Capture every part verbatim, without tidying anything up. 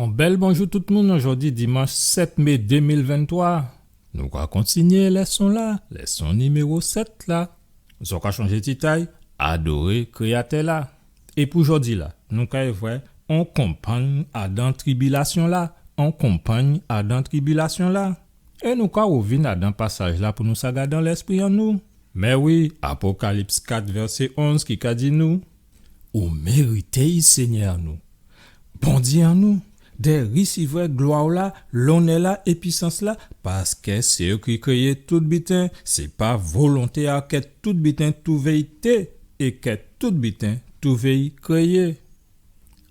On bèl bonjou tout moun, ojòdi dimanch sèt mé dé mil venntwa. Nou ka kontinyé lèson-la, lèson niméwo sèt la. Zò ka chonjé tit a'y, Adoré Kréyatè-la. É pou jòdi-la, nou kay vwè on konpangn adan tribilasyon-la, on konpangn adan tribilasyon-la. É nou ka wouvin adan pasaj-la pou nou sa gadé an lèspri an nou. Mé wi, Apokalips kat vèsé onz ki ka di nou, ou mérité'y, Senyè an nou, Bondyé an nou, dè risivwè glwa-la, lonnè-la é pisans-la, paskè sé ou ki kréyé tout biten, sé pa volonté a'w kè tout biten touvé'y té, é kè tout biten touvé'y kréyé.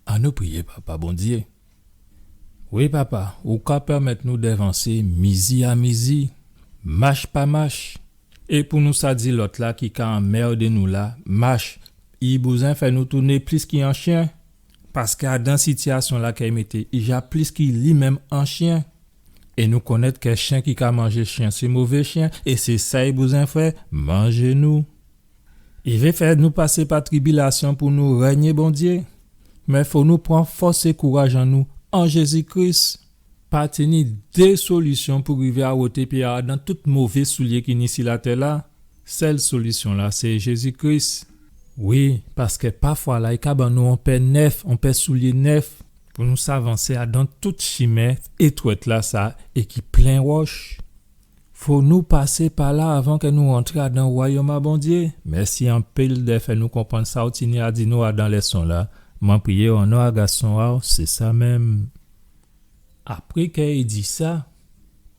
Annou priyé, Papa Bondyé. Wi, Papa, ou ka pèmèt nou dè vansé mizi a mizi, mach pa mach. É pou nou sa di lòt-la ki ka anmèdé nou la, mach, i bouzwen fè nou tounen plis ki an chyen. Paskè adan sitiyasyon-la kè i mété, i ja plis ki li menm an chyen. É nou konnèt kè chyen ki ka manjé chyen, sé mové chyen, é sé sa i bouzwen fè, manjé nou. I vé fè nou pasé pa tribilasyon pou nou rènyé Bondyé. Mé fò nou pran fòs é kouraj an nou an Jézi Kris. Pa tini dé solisyon pou rivé a woté pyé adan tout mové soulyé ki ni si latè-la. Sèl solisyon-la, sé Jézi Kris. Wi, paskè pafwa-la, i ka ban nou on pè nèf, on pè soulyé nèf, pou nou sa vansé adan tout chimen étwèt-lasa é ki plen wòch. Fò nou pasé pa la avan kè nou rantré adan wayòm a Bondyé. Mèsi anpil dè fè nou konprann sa ou tini a di nou adan lèson-la. Mwen priyé o non a Gason a'w, sé sa menm. Apré kè i di sa,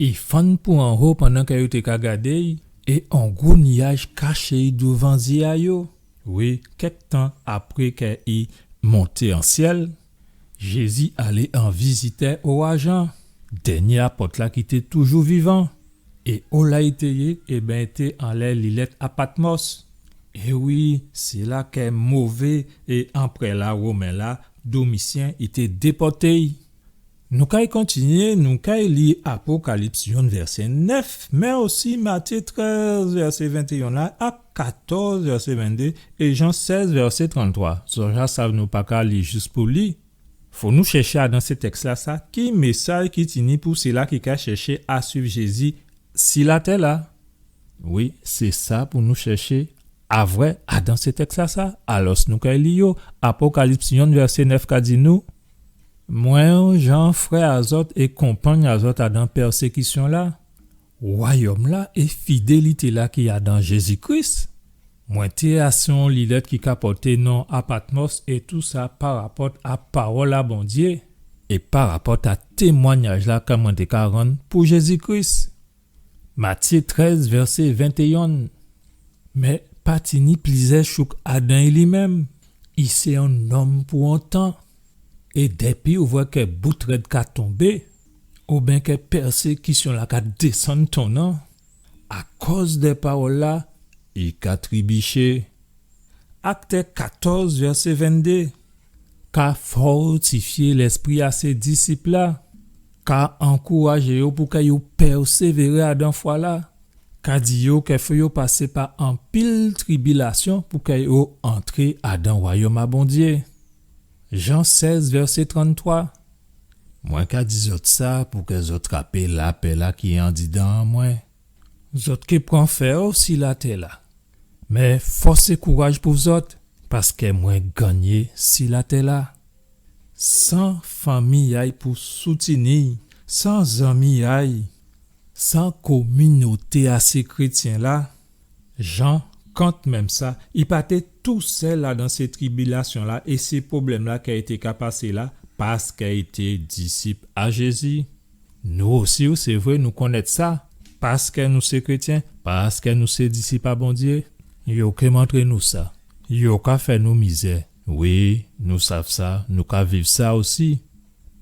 i fann pou anwo pandan kè yo té ka gadé'y, é on gwo niyaj kaché'y douvan zyé a yo. Wi, kèk tan apré kè i monté an syèl, Jézi alé an vizitè owa Jan, dènyé apòt-la ki té toujou vivan. É ola i té yé, ében, i té anlè lilèt a Patmòs. É wi, sé la kè mové é anprè-la women-la, Domisyen, i té dépòté'y. Nou kay kontinyé, nou kay li Apokalips yonn vèsé nèf, mé osi Matyé trèz vèsé ventéyen la, Ak katòz vèsé venndé, é Jan sèz vèsé tranntwa. Zò ja sav nou pa ka li jis pou li. Fò nou chèché adan sé tèks-lasa, ki mésaj ki tini pou sila ki ka chèché a suiv Jézi si latè-la. Wi, sé sa pou nou chèché a vwè adan sé tèks-lasa. Alòs nou kay li yo. Apokalips yonn vèsé nèf ka di nou, mwen, Jan, frè a zòt é konpangn a zòt adan pèsékisyon-la, wayòm-la é fidélité-la ki adan Jézi Kris. Mwen té asi on lilèt ki ka pòté non a Patmòs, é tousa parapòt a pawòl a Bondyé é parapòt a témwanyaj-la kè mwen té ka rann pou Jézi Kris. Matyé trèz, vèsé ventéyen. Mé pa tini plizyè chouk adan li menm. I sé on nonm pou on tan. É dépi ou vwè kè bout rèd ka tonbé, oben kè pèsékisyon-la ka désann tonan, akòz dè pawòl-la, i ka tribiché. Aktè katòz, vèsé venndé. Ka fòtifyé lèspri a sé disip-la, ka ankourajé yo pou kè yo pèsévéré adan fwa-la, ka di yo kè fò yo pasé pa anpil tribilasyon pou kè yo antré adan wayòm a Bondyé. Jan sèz, vèsé tranntwa. Mwen ka di zòt sa pou kè zòt trapé lapè-la ki andidan an mwen. Zòt ké pran fè osi latè-la. Mé fòs é kouraj pou zòt, paskè mwen gannyé si latè-la. San fanmi a'y pou soutini, san zanmi a'y, san kominoté a sé krétyen-la, Jan, kantmenm sa, i pa té tousèl adan sé tribilasyon-la é sé pwoblèm-la kè i té ka pasé la, paskè i té disip a Jézi. Nou osi, wi, sé vré, nou konnèt sa, paskè nou sé krétyen, paskè nou sé disip a Bondyé, yo ké montré nou sa, yo ka fè nou mizè. Wi, nou sav sa, nou ka viv sa osi.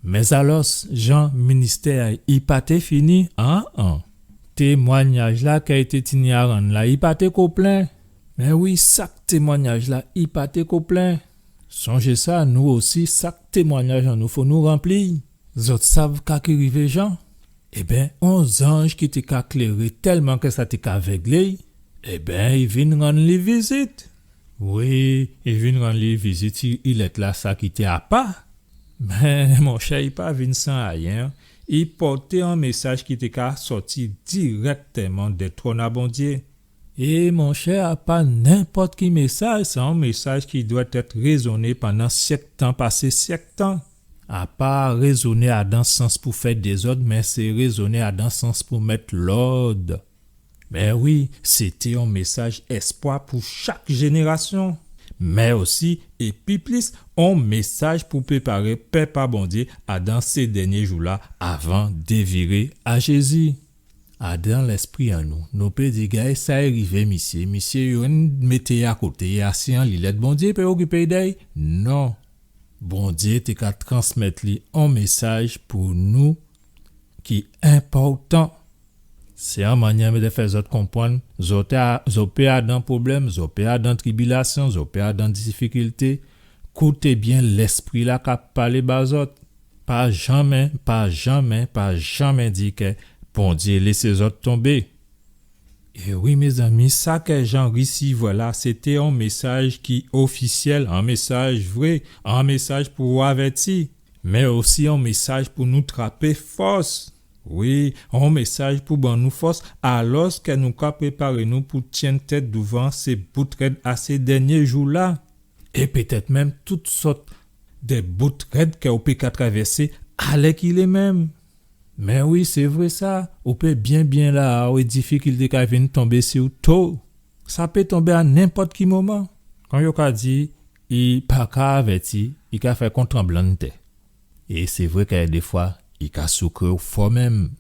Mé alòs, Jan, ministè a'y pa té fini, an-an. Témwanyaj-la kè i té tini a rann la, i pa té ko plen. Mé wi, sak témwanyaj-la, i pa té ko plen. Sonjé sa, nou osi, sak témwanyaj an nou, fò nou ranpli'y. Zòt sav ka ki rivé Jan? Ében, on zanj ki té ka kléré tèlman kè sa té ka avèglé'y, ében, i vin rann li vizit. Wi, i vin rann li vizit si ilèt-lasa ki té apa. Mé, monchè, i pa vin san ayen. I pòté on mésaj ki té ka sòti dirèkteman dè twòn a Bondyé. É, monchè, a pa nenpòt ki mésaj, sé on mésaj ki dwèt èt rézoné pandan syèk tan pasé syèk tan. A pa rézoné adan sans pou fè dézòd, mé sé rézoné adan sans pou mèt lòd. Mé wi, sété on mésaj èspwa pou chak jénérasyon. Mé osi, é pi plis, on mésaj pou préparé pèp a Bondyé adan sé dènyé jou-la, avan déviré a Jézi. Adan lèspri an nou, nou pé di, gay sa i rivé misyé, misyé yo mété akoté, asi an lilèt, Bondyé pé okipé dè'y. Non. Bondyé té ka transmèt li on mésaj pou nou ki enpòtan. Sé an mannyè dè fè zòt konprann, zòt a, zòt pé adan pwoblèm, zòt pé adan tribilasyon, zòt pé adan difikilté. Kouté byen Lèspri-la ka palé ba zòt. Pa janmé, pa janmé, pa janmé di kè Bondyé lésé zòt tonbé. É wi, mézanmi, sa kè Jan risivwè la, sété on mésaj ki ofisyèl, on mésaj vré, on mésaj pou avèti, mé osi on mésaj pou nou trapé fòs. Wi, on mésaj pou ban nou fòs, alòskè nou ka préparé nou pou tyenn tèt douvan sé bout rèd a sé dènyé jou-la. É pétèt menm tout sòt dè bout rèd kè ou pé ka travèsé alèkilé menm. Mé wi, sé vré sa, ou pé byen, byen la, é difikilté ka vin tonbé si'w to. Sa pé tonbé a nenpòt ki moman. Kon yo ka di, i pa ka avèti, i ka fè kon tranblanntè. É sé vré kè défwa, i ka soukoué'w fò menm.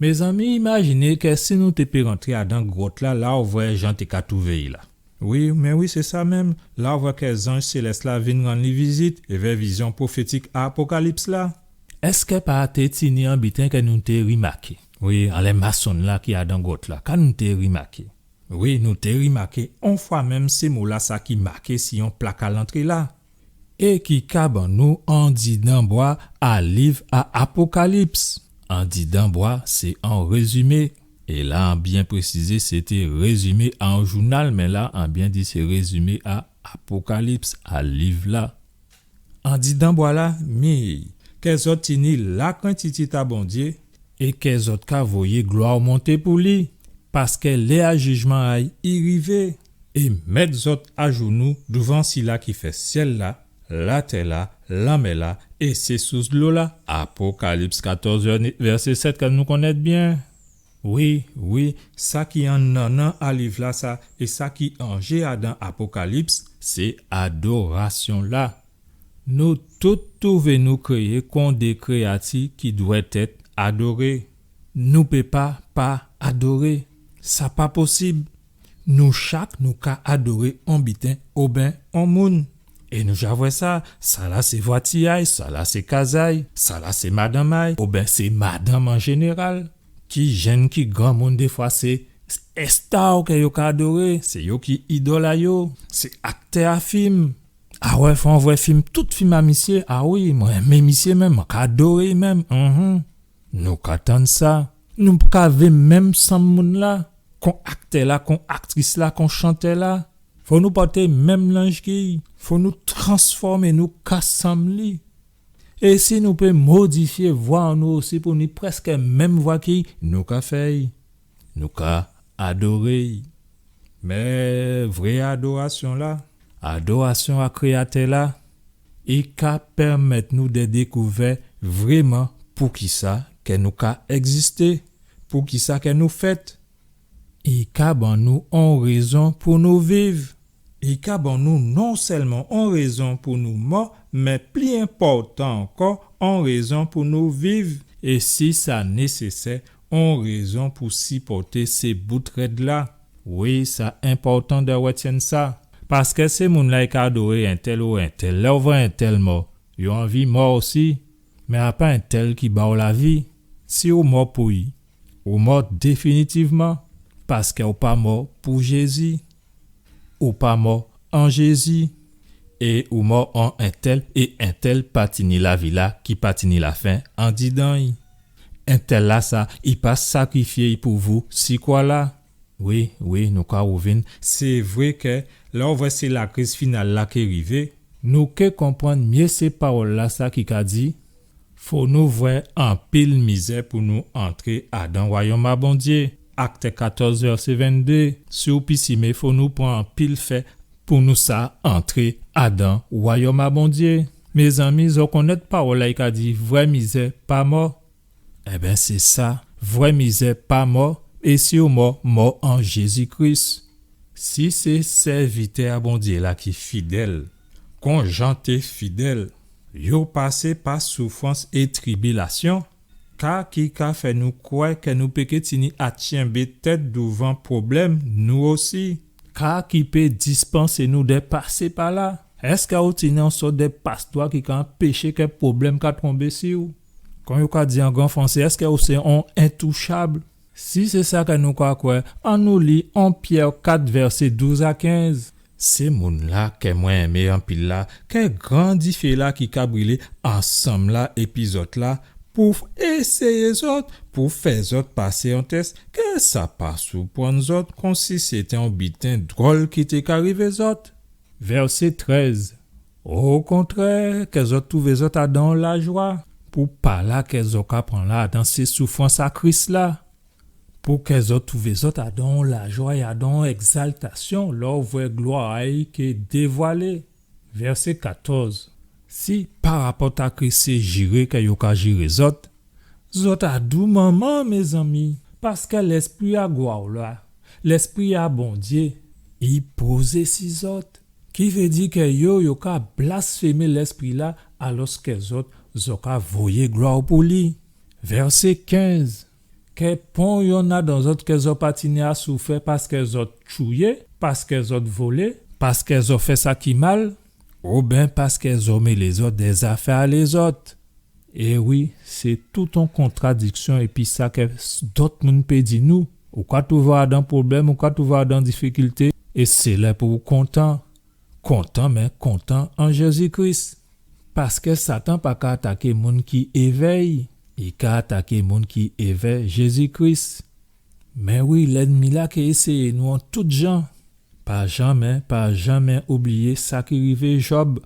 Mézanmi, imajiné kè si nou té pé rantré adan gwòt-la, la ou vwè Jan té ka twouvé'y la. Wi, mé wi, sé sa menm. La ou vwè kè zanj sélès-la vin rann li vizit, évè vizyon pwofétik Apokalips-la. Èskè pa té tini on biten kè nou té rimaké? Wi, anlè masonn-la ki adan gwòt-la, ka nou té rimaké? Wi, nou té rimaké on fwa menm sé mo-lasa ki maké si on plak a lantré-la, é ki ka ban nou andidan bwa a liv a Apokalips. Andidan bwa, sé on rézimé. É la, an byen présizé, sété rézimé a on jounal, mé la, an byen di sé rézimé a Apokalips, a liv-la. Andidan bwa-la, mi, kè zòt tini lakrent titit a Bondyé, é kè zòt ka voyé glwa monté pou li, paskè lè a jijman a'y i rivé, é mèt zòt ajounou douvan sila ki fè syèl-la, latè-la, lanmè-la, é sé sous dlo-la. Apokalips katòz, vè-, vèsé sèt, kè nou konnèt byen. Wi, wi, sa ki an nannan a liv-lasa é sa ki an jé adan Apokalips, sé adorasyon-la. Nou tout twouvé nou kréyé kon dé kréyati ki dwèt èt adoré. Nou pé pa pa adoré. Sa pa posib. Nou chak nou ka adoré on biten oben on moun. É nou ja vwè sa, sala sé vwati a'y, sala sé kaz a'y, sala sé madanm a'y, oben sé madanm an jénéral. Ki jenn, ki granmoun, défwa sé èsta kè yo ka adoré, sé yo ki idòl a yo, sé aktè a fim. A wè, fò an vwè fim, tout fim a misyé. A wi, mwen enmé misyé menm, mwen ka adoré'y menm. Mhm. Nou ka tann sa. Nou ka vlé menm sanm moun-la, kon aktè-la, kon aktris-la, kon chantè-la. Fò nou pòté menm lanj ki'y. Fò nou transfòmé nou ka sanm li. É si nou pé modifyé vwa an nou osi pou ni prèskè menm vwa ki'y, nou ka fè'y. Nou ka adoré'y. Mé vré adorasyon-la, adorasyon a Kréyatè-la, i ka pèmèt nou dè dékouvè vréman poukisa kè nou ka ègzisté, poukisa kè nou fèt. I ka ban nou on rézon pou nou viv. I ka ban nou non sèlman on rézon pou nou mò, mé pli enpòtan ankò, on rézon pou nou viv. É si sa nésésè, on rézon pou sipòté sé bout rèd-la. Wi, sa enpòtan dè rètyenn sa. Paskè sé moun-la i ka adoré entèl ou entèl. Lè ou vwè entèl mò, yo anvi mò osi. Mé a pa entèl ki ba'w lavi. Si ou mò pou'y, ou mò définitivman, paskè ou pa mò pou Jézi. Ou pa mò an Jézi. É ou mò an entèl, é entèl pa tini lavi-la ki pa tini lafen andidan'y. Entèl-lasa, i pa sakrifyé'y pou vou si kwa-la. Wi, wi, nou ka wouvin. Sé vré kè lè ou vwè sé lakriz final-la ki rivé, Nou ké konprann myé sé pawòl-lasa ki ka di, fò nou vwè anpil mizè pou nou antré adan wayòm a Bondyé. Akt katòz, vèsé venndé. Si ou pisimé, fò nou pran anpil fè pou nou sa antré adan wayòm a Bondyé. Mézanmi, zò konnèt pawòl-la i ka di, vrè mizè pa mò. Ében, sé sa, vrè mizè pa mò, é si ou mò, mò an Jézi Kris. Si sé sèvitè a Bondyé-la ki fidèl, kon Jan té fidèl, yo pasé pa soufrans é tribilasyon, ka ki ka fè nou kwè kè nou pé ké tini a tyenbé tèt douvan pwoblèm, nou osi. Ka ki pé dispansé nou dè pasé pa la? Èskè ou tini on sòt dè pasdwa ki ka anpéché kè pwoblèm ka tonbé si ou? Kon yo ka di an gran fransé, èskè ou sé on entouchab? Si sé sa kè nou ka kwè, annou li on Pyè kat, vèsé douz a kenz. Sé moun-la kè mwen enmé anpil la, kè gran difé-la ki ka brilé ansanm la épi zòt la, pou éséyé zòt, pou fè zòt pasé on tès, kè sa pa souprann zòt, konsi sété on biten dwòl ki té ka rivé zòt. Vèsé trèz. Okontrè, kè zòt twouvé zòt adan lajwa, pou pa la kè zòt ka pran la adan sé soufrans a Kris la. Pou kè zòt twouvé zòt adan lajwa é adan ègzaltasyon, lè ou vwè glwa a'y ké dévwalé. Vèsé katòz. Si parapòt a Kris sé jiré kè yo ka jiré zòt, zòt a dou manman, mézanmi, paskè Lèspri a glwa la, Lèspri a Bondyé, i pozé si zòt. Ki vé di kè yo, yo ka blasfémé Lèspri-la, alòskè zòt, zòt ka voyé glwa pou li. Vèsé kenz. Kè pon yonn adan zòt kè zòt pa tini a soufè paskè zòt tchouyé, paskè zòt volé, paskè zòt fè sa ki mal, oben paskè zòt mélé zòt dè zafè a lézòt. É wi, sé tout on kontradiksyon épi sa kè s-, dòt moun pé di nou. Ou ka twouvé'w adan pwoblèm, ou ka twouvé'w adan difikilté, é sé lè pou ou kontan. Kontan, mé kontan an Jézi Kris. Paskè Satan pa ka ataké moun ki èvè'y, i ka ataké moun ki èvè Jézi Kris. Mé wi, lènmi-la ké éséyé nou an tout jan. Pa janmé, pa janmé oubliyé sa ki rivé Jòb.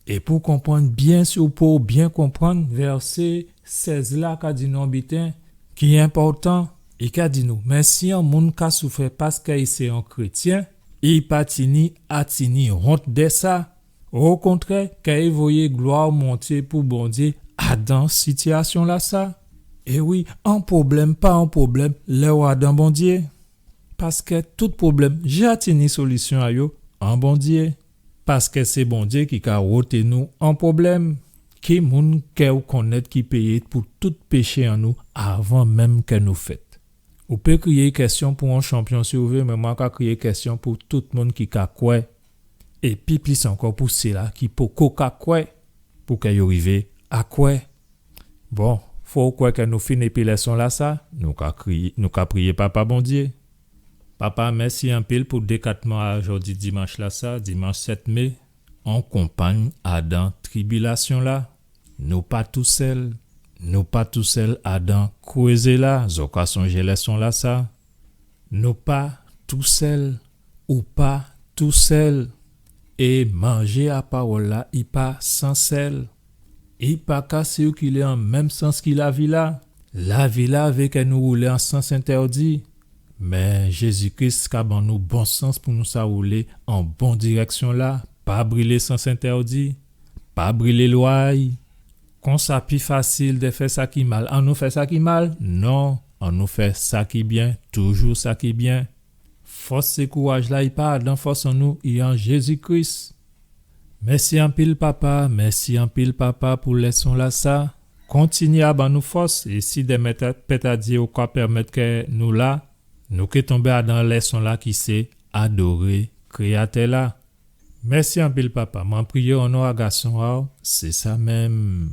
É pou konprann byen, si ou pou byen konprann, vèsé sèz la ka di nou on biten ki enpòtan. I ka di nou, mé si on moun ka soufè paskè i sé on krétyen, i pa tini a tini wont dè sa. Okontrè, kè i voyé glwa monté pou Bondyé adan sitiyasyon-lasa. É wi, on pwoblèm pa on pwoblèm lè ou adan Bondyé. Paskè tout pwoblèm ja tini solisyon a yo an Bondyé. Paskè sé Bondyé ki ka woté nou an pwoblèm. Ki moun kè ou konnèt ki péyé pou tout péché an nou avan menm kè nou fèt? Ou pé kriyé kèsyon pou on chanpyon si ou vé, mé mwen ka kriyé kèsyon pou tout moun ki ka kwè. É pi plis ankò pou sila ki poko ka kwè, pou kè yo rivé a kwè. Bon, fò ou kwè kè nou fin épi lèson-lasa, nou ka kriyé, nou ka priyé Papa Bondyé. Papa, mèsi anpil pou dékatman a jòdi dimanch-lasa, dimanch sèt mé, an konpangn adan tribilasyon-la. Nou pa tousèl, nou pa tousèl adan krézé-la, zò ka sonjé lèson-lasa. Nou pa tousèl, ou pa tousèl. É manjé a pawòl-la, i pa san sèl. I pa ka sirkilé an menm sans ki lavi-la. Lavi-la vé kè nou woulé an sans entèdi. Mé Jézi Kris ka ban nou bon sans pou nou sa woulé an bon dirèksyon-la, pa brilé sans entèdi, pa brilé lwa a'y. Konsa pi fasil dè fè sa ki mal. Annou fè sa ki mal? Non, annou fè sa ki byen, toujou sa ki byen. Fòs é kouraj-la, i pa adan fòs an nou, i an Jézi Kris. Mèsi anpil, Papa, mèsi anpil, Papa, pou lèson-lasa. Kontinyé a ban nou fòs, é si dèmen pètadyé ou ka pèmèt kè nou la, nou ké tonbé adan lèson-la ki sé adoré Kréyatè-la. Mèsi anpil, Papa. Mwen priyé o non a Gason a'w, sé sa menm.